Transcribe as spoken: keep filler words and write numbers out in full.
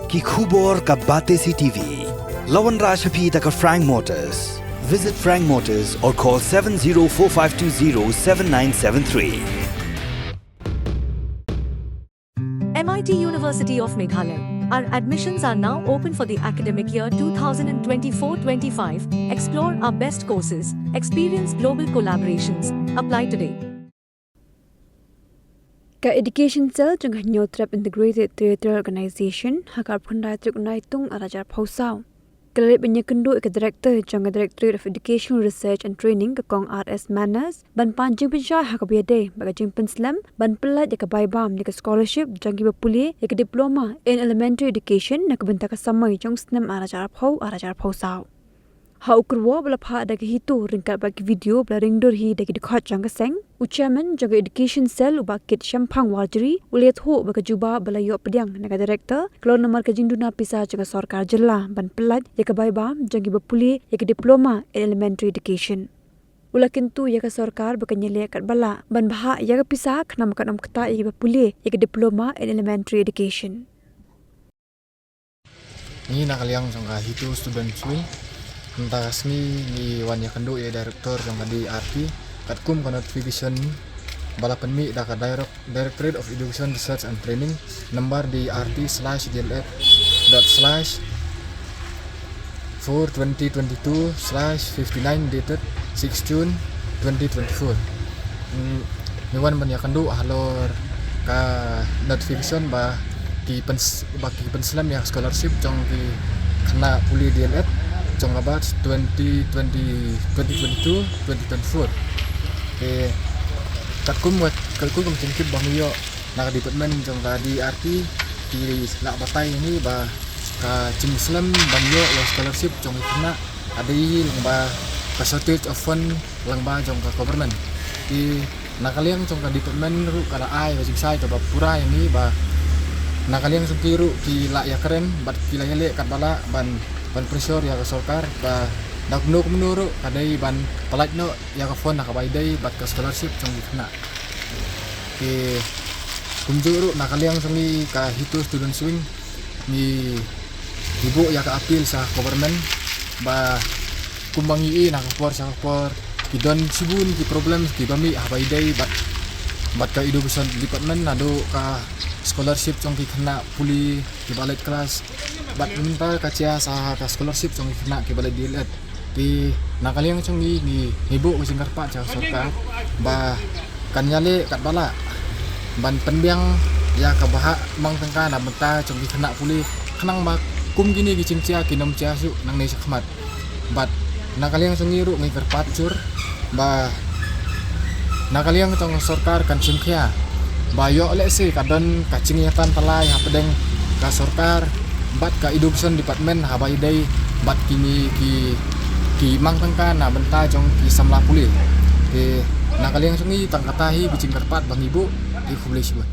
Ki khubor ka Batesi TV. La wanrah sha phi da ka Frank Motors. Visit Frank Motors or call seven zero four five two zero seven nine seven three. M I T University of Meghalaya. Our admissions are now open for the academic year two thousand twenty-four twenty-five. Explore our best courses, experience global collaborations. Apply today. Ka Education Cell jong ka Hynñiewtrep Integrated Territorial Organization ha ka arphew khyndai tarik u Naitung arhajar arphew saw ka la leit ban ïakynduh ïa ka Director jong ka Directorate of Education Research and Training, ka Kong R S Manners, ban pan jingpynshai ha kaba ïadei bad ka jingpynslem ban pyllait ïa ka bai bam ne ka scholarship jong kiba pule ïa ka Diploma in Elementary Education na ka bynta ka samoi jong u snem arhajar arphew arhajar arphew saw. Ha u kyrwoh ba la phah da ka HITO ryngkat bad ki video ba la ring dur hi da ki dkhot jong ka seng, u Chairman jong ka Education Cell, u Bah Kit Shemphang Warjri, u la ïathuh ba ka jubab ba la ïoh pdiang na ka Director ka long namar ka jingduna pisa jong ka sorkar jylla ban pyllait ïa ka bai bam jong kiba pule ïa ka Diploma in Elementary Education. U la kyntu ïa ka sorkar ba kan ïaleh katba lah ban bhah ïa ka pisa khnang ba kan ym ktah ïa kiba pule ïa ka Diploma in Elementary Education. Ngi na ka liang jong ka HITO Students' Wing, mynta ka sngi ngi wan ïakynduh ïa i Director jong ka D R T katkum ka notification ba la pynmih da ka Direct-, Directorate of Education Research and Training, number D R T slash D L F dot slash four twenty twenty-two slash fifty-nine, dated six June twenty twenty-four. Hmm, ngi wan ban ïakynduh halor ka notification ba ki pyns-, ba ki pynslem ïa ka scholarship jong ki khynnah pule D L Ed jong ka batch twenty twenty, twenty twenty-two, twenty twenty-four. Te katkum ka, katkum ka jingtip ba ngi ïoh na ka department jong ka D R T, ki la batai ïa ngi ba ka jingslem ban ïoh ïa ka scholarship jong ki khynnah ka dei lyngba ka shortage of fund lyngba jong ka government. Te na ka liang jong ka department ruh ka la ai ka jingshai kaba pura ïa ngi ba na ka liang jong ki ruh ki la ïakren bad ki la ïaleh katba lah ban, ban pressure ïa ka sorkar ba da kumno kumno ruh ka dei ban pyllait noh ïa ka fund ha kaba ïadei bad ka scholarship jong ki khynnah. Te kumjuh ruh na ka liang jong ngi ka HITO Students' Wing ngi, ngi buh ïa ka appeal sha government ba kumba ngi ïohi na ka por sha ka por ki don shibun ki problems kiba mih ha kaba ïadei bad, bad ka education department, naduh ka scholarship jong ki khynnah pule kiba leit klas bad mynta ka jia sha ka scholarship jong ki khynnah kiba leit D L Ed. Te na ka liang jong ngi, ngi, ngi buh ka jingkyrpad sha ka sorkar ba kan ïaleh katba lah ban pynbiang ïa ka bhah mang tyngka na bynta jong ki khynnah pule khnang ba kum kine ki jingjia kin ym jia shuh nangne shakhmat. Bad na ka liang jong ngi ruh ngi kyrpad jur ba na ka liang jong ka sorkar kan shim khia ba ïoh lehse ka don ka jingïatantalai hapdeng ka sorkar bad ka education department ha kaba ïadei bad kine ki, ki mang tyngka na bynta jong ki samla pule. Te na ka liang jong ngi tang kata hi ka jingkyrpad ba ngi buh. Te khublei shibun.